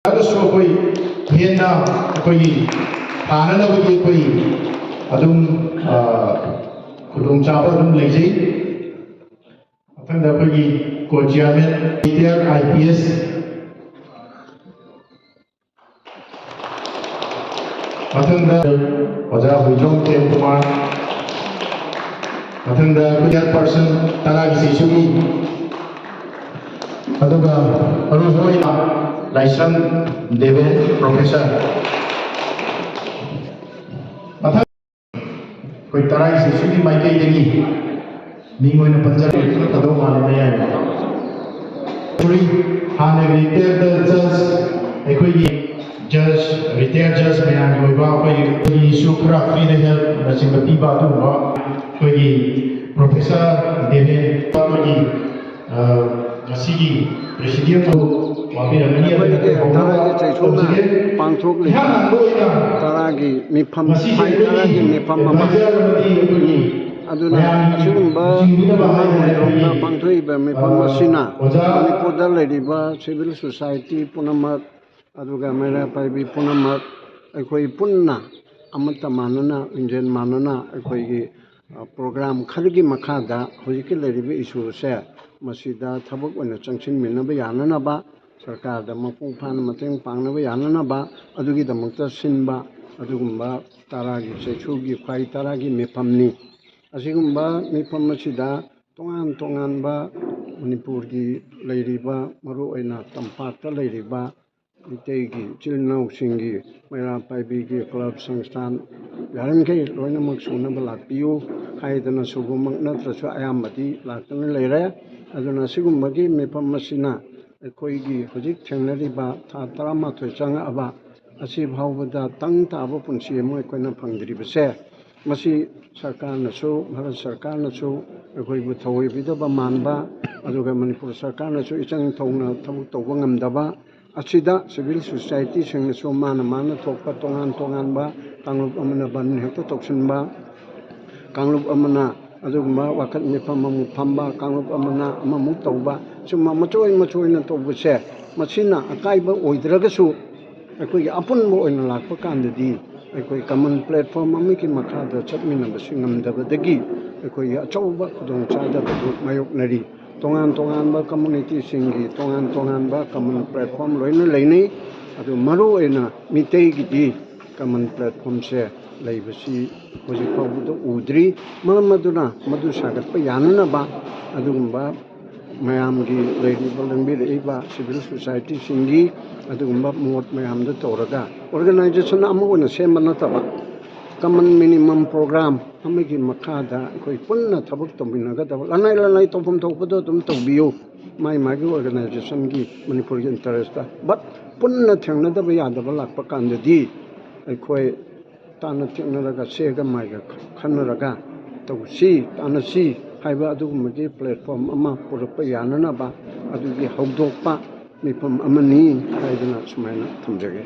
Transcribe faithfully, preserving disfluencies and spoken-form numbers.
ꯍꯥꯏꯔꯒꯁꯨ ꯑꯩꯈꯣꯏ ꯍꯦꯟꯅ ꯑꯩꯈꯣꯏꯒꯤ ꯊꯥꯅꯅꯕꯒꯤ ꯑꯩꯈꯣꯏ ꯑꯗꯨꯝ, ꯑ, ꯈꯨꯗꯣꯡꯆꯥꯕ ꯑꯗꯨꯝ ꯂꯩꯖꯩ꯫ ꯃꯊꯪꯗ ꯑꯩꯈꯣꯏꯒꯤ co-chairman, retired I P S, ꯃꯊꯪꯗ ꯑꯣꯖꯥ ꯍꯨꯏꯗ꯭ꯔꯣꯝ ꯄ꯭ꯔꯦꯝ ꯀꯨꯃꯥꯔ, ꯃꯊꯪꯗ ꯑꯩꯈꯣꯏ chairperson ꯇꯔꯥꯒꯤ ꯁꯤꯁꯨꯒꯤ, ꯑꯗꯨꯒ ꯑꯔꯣꯏꯕ ꯑꯣꯏꯅ ꯂꯥꯏꯁ꯭ꯔꯝ ꯗꯦꯕꯦꯟ, professor꯫ ꯃꯊꯪ ꯑꯩꯈꯣꯏ ꯇꯔꯥꯒꯤ ꯁꯤꯁꯨꯒꯤ ꯃꯥꯏꯀꯩꯗꯒꯤ ꯃꯤꯡ ꯑꯣꯏꯅ ꯄꯟꯖꯔꯒꯦ, ꯐꯗꯧ ꯃꯥꯜꯂꯦ ꯃꯌꯥꯏꯗ꯫ ꯍꯥꯟꯅꯒꯤ retired judge, ꯑꯩꯈꯣꯏꯒꯤ judge, retired judge ꯃꯌꯥꯝꯒꯤ ꯑꯣꯏꯕ ꯑꯩꯈꯣꯏꯒꯤ, ꯑꯩꯈꯣꯏꯒꯤꯁꯨ ꯈꯔ free ꯗ help ꯅꯆꯤꯡꯕ ꯄꯤꯕ ꯑꯗꯨꯒꯨꯝꯕ ꯑꯩꯈꯣꯏꯒꯤ professor ꯗꯦꯕꯦꯟ, ꯑꯩꯈꯣꯏꯒꯤ, ꯑ, ꯉꯁꯤꯒꯤ president ꯑꯗꯨ ꯋꯥꯕꯤꯔꯝꯒꯅꯤ꯫ ꯑꯗꯨꯅ ꯑꯩꯈꯣꯏꯒꯤ ꯍꯧꯅꯕ ꯇꯔꯥꯒꯤ ꯆꯩꯁꯣꯡꯅ ꯇꯧꯖꯒꯦ꯫ ꯄꯥꯡꯊꯣꯛꯂꯤꯕ ꯏꯍꯥꯟ ꯍꯥꯟꯕ ꯑꯣꯏꯅ ꯇꯔꯥꯒꯤ ꯃꯤꯐꯝ, ꯉꯁꯤꯒꯤ ꯈ꯭ꯋꯥꯏ ꯑꯩꯈꯣꯏꯒꯤ ꯇꯔꯥꯒꯤ ꯃꯤꯐꯝ ꯑꯃ꯫ Advisor ꯑꯃꯗꯤ ꯑꯩꯈꯣꯏꯒꯤ ꯑꯗꯨꯅ ꯃꯌꯥꯝꯒꯤ ꯑꯁꯤꯒꯨꯝꯕ ꯆꯤꯡꯕꯤꯅꯕ ꯍꯥꯏꯗꯅ ꯑꯩꯈꯣꯏꯒꯤ, ꯄꯥꯡꯊꯣꯛꯏꯕ ꯃꯤꯐꯝ ꯑ, ꯑꯁꯤꯅ ꯑꯣꯖꯥ ꯃꯅꯤꯄꯨꯔꯗ ꯂꯩꯔꯤꯕ civil society ꯄꯨꯝꯅꯃꯛ, ꯑꯗꯨꯒ ꯃꯩꯔꯥ ꯄꯥꯏꯕꯤ ꯄꯨꯝꯅꯃꯛ, ꯑꯩꯈꯣꯏ ꯄꯨꯟꯅ ꯑꯃꯠꯇ ꯃꯥꯟꯅꯅ, ꯂꯤꯡꯖꯦꯜ ꯃꯥꯟꯅꯅ ꯑꯩꯈꯣꯏꯒꯤ, ꯑ, program ꯈꯔꯒꯤ ꯃꯈꯥꯗ ꯍꯧꯖꯤꯛꯀꯤ ꯂꯩꯔꯤꯕ issue ꯁꯦ ꯃꯁꯤꯗ ꯊꯕꯛ ꯑꯣꯏꯅ ꯆꯪꯁꯤꯟꯃꯤꯟꯅꯕ ꯌꯥꯅꯅꯕ, ꯁꯔꯀꯥꯔꯗ ꯃꯄꯨꯡ ꯐꯥꯅ ꯃꯇꯦꯡ ꯄꯥꯡꯅꯕ ꯌꯥꯅꯅꯕ ꯑꯗꯨꯒꯤꯗꯃꯛꯇ ꯁꯤꯟꯕ ꯑꯗꯨꯒꯨꯝꯕ ꯇꯔꯥꯒꯤ ꯆꯩꯁꯨꯒꯤ ꯈ꯭ꯋꯥꯏ ꯇꯔꯥꯒꯤ ꯃꯤꯐꯝꯅꯤ꯫ ꯑꯁꯤꯒꯨꯝꯕ ꯃꯤꯐꯝ ꯑꯁꯤꯗ ꯇꯣꯉꯥꯟ ꯇꯣꯉꯥꯟꯕ ꯃꯅꯤꯄꯨꯔꯒꯤ ꯂꯩꯔꯤꯕ, ꯃꯔꯨꯑꯣꯏꯅ ꯇꯝꯄꯥꯛꯇ ꯂꯩꯔꯤꯕ ꯃꯤꯇꯩꯒꯤ ꯏꯆꯤꯜ ꯏꯅꯥꯎꯁꯤꯡꯒꯤ, ꯃꯩꯔꯥ ꯄꯥꯏꯕꯤꯒꯤ club ꯁꯪꯁꯊꯥꯟ ꯌꯥꯔꯤꯃꯈꯩ ꯂꯣꯏꯅꯃꯛ ꯁꯨꯅꯕ ꯂꯥꯛꯄꯤꯌꯨ ꯍꯥꯏꯗꯅ ꯁꯨꯕꯃꯛ ꯅꯠꯇ꯭ꯔꯁꯨ ꯑꯌꯥꯝꯕꯗꯤ ꯂꯥꯛꯇꯨꯅ ꯂꯩꯔꯦ꯫ ꯑꯗꯨꯅ ꯑꯁꯤꯒꯨꯝꯕꯒꯤ ꯃꯤꯐꯝ ꯑꯁꯤꯅ ꯑꯩꯈꯣꯏꯒꯤ ꯍꯧꯖꯤꯛ ꯊꯦꯡꯅꯔꯤꯕ ꯊꯥ ꯇꯔꯥꯃꯥꯊꯣꯏ ꯆꯪꯉꯛꯑꯕ ꯑꯁꯤ ꯐꯥꯎꯕꯗ ꯇꯪ ꯇꯥꯕ ꯄꯨꯟꯁꯤ ꯑꯃ ꯑꯩꯈꯣꯏꯅ ꯐꯪꯗ꯭ꯔꯤꯕꯁꯦ, ꯃꯁꯤ ꯁꯔꯀꯥꯔꯅꯁꯨ, ꯚꯥꯔꯠ ꯁꯔꯀꯥꯔꯅꯁꯨ ꯑꯩꯈꯣꯏꯕꯨ ꯊꯧꯑꯣꯏꯕꯤꯗꯕ ꯃꯥꯟꯕ, ꯑꯗꯨꯒ ꯃꯅꯤꯄꯨꯔ ꯁꯔꯀꯥꯔꯅꯁꯨ ꯏꯆꯪ ꯊꯧꯅ ꯊꯕꯛ ꯇꯧꯕ ꯉꯝꯗꯕ, ꯑꯁꯤꯗ civil society ꯁꯤꯡꯅꯁꯨ ꯃꯥꯅ ꯃꯥꯅ ꯊꯣꯛꯄ ꯇꯣꯉꯥꯟ ꯇꯣꯉꯥꯟꯕ, ꯀꯥꯡꯂꯨꯞ ꯑꯃꯅ ꯕꯟ ꯍꯦꯛꯇ ꯇꯧꯁꯤꯟꯕ, ꯀꯥꯡꯂꯨꯞ ꯑꯃꯅ ꯑꯗꯨꯒꯨꯝꯕ ꯋꯥꯀꯠ ꯃꯤꯐꯝ ꯑꯃꯨꯛ ꯐꯝꯕ, ꯀꯥꯡꯂꯨꯞ ꯑꯃꯅ ꯑꯃꯃꯨꯛ ꯇꯧꯕ, ꯁꯨꯝꯕ ꯃꯆꯣꯏ ꯃꯆꯣꯏꯅ ꯇꯧꯕꯁꯦ, ꯃꯁꯤꯅ ꯑꯀꯥꯏꯕ ꯑꯣꯏꯗ꯭ꯔꯒꯁꯨ, ꯑꯩꯈꯣꯏꯒꯤ ꯑꯄꯨꯟꯕ ꯑꯣꯏꯅ ꯂꯥꯛꯄ ꯀꯥꯟꯗꯗꯤ, ꯑꯩꯈꯣꯏ common platform ꯑꯃꯒꯤ ꯃꯈꯥꯗ ꯆꯠꯃꯤꯟꯅꯕꯁꯤ ꯉꯝꯗꯕꯗꯒꯤ ꯑꯩꯈꯣꯏꯒꯤ ꯑꯆꯧꯕ ꯈꯨꯗꯣꯡꯆꯥꯗꯕꯗꯨ ꯃꯥꯌꯣꯛꯅꯔꯤ꯫ ꯇꯣꯉꯥꯟ ꯇꯣꯉꯥꯟꯕ communityꯁꯤꯡꯒꯤ ꯇꯣꯉꯥꯟ ꯇꯣꯉꯥꯟꯕ common platform ꯂꯣꯏꯅ ꯂꯩꯅꯩ꯫ ꯑꯗꯨ ꯃꯔꯨꯑꯣꯏꯅ ꯃꯤꯇꯩꯒꯤꯗꯤ common platformꯁꯦ ꯂꯩꯕꯁꯤ ꯍꯧꯖꯤꯛ ꯐꯥꯎꯕꯗ ꯎꯗ꯭ꯔꯤ꯫ ꯃꯔꯝ ꯑꯗꯨꯅ ꯃꯗꯨ ꯁꯥꯒꯠꯄ ꯌꯥꯅꯅꯕ ꯑꯗꯨꯒꯨꯝꯕ ꯃꯌꯥꯝꯒꯤ ꯂꯩꯔꯤꯕ, ꯂꯦꯡꯕꯤꯔꯛꯏꯕ civil societyꯁꯤꯡꯒꯤ ꯑꯗꯨꯒꯨꯝꯕ ꯃꯣꯠ ꯃꯌꯥꯝꯗꯨ ꯇꯧꯔꯒ, organization ꯑꯃ ꯑꯣꯏꯅ ꯁꯦꯝꯕ ꯅꯠꯇꯕ, common minimum program ꯑꯃꯒꯤ ꯃꯈꯥꯗ ꯑꯩꯈꯣꯏ ꯄꯨꯟꯅ ꯊꯕꯛ ꯇꯧꯃꯤꯟꯅꯒꯗꯕ, ꯂꯅꯥꯏ ꯂꯅꯥꯏ ꯇꯧꯐꯝ ꯊꯣꯛꯄꯗꯣ ꯑꯗꯨꯝ ꯇꯧꯕꯤꯌꯨ, ꯃꯥꯏ ꯃꯥꯒꯤ organizationꯒꯤ, ꯃꯅꯤꯄꯨꯔꯒꯤ interestꯇ꯫ But ꯄꯨꯟꯅ ꯊꯦꯡꯅꯗꯕ ꯌꯥꯗꯕ ꯂꯥꯛꯄ ꯀꯥꯟꯗꯗꯤ ꯑꯩꯈꯣꯏ ꯇꯥꯟꯅ ꯊꯦꯡꯅꯔꯒ, ꯁꯦꯒ ꯃꯥꯏꯒ ꯈꯟꯅꯔꯒ ꯇꯧꯁꯤ, ꯇꯥꯟꯅꯁꯤ ꯍꯥꯏꯕ ꯑꯗꯨꯒꯨꯝꯕꯒꯤ platform ꯑꯃ ꯄꯨꯔꯛꯄ ꯌꯥꯅꯅꯕ ꯑꯗꯨꯒꯤ ꯍꯧꯗꯣꯛꯄ ꯃꯤꯐꯝ ꯑꯃꯅꯤ ꯍꯥꯏꯗꯨꯅ ꯁꯨꯃꯥꯏꯅ ꯊꯝꯖꯒꯦ꯫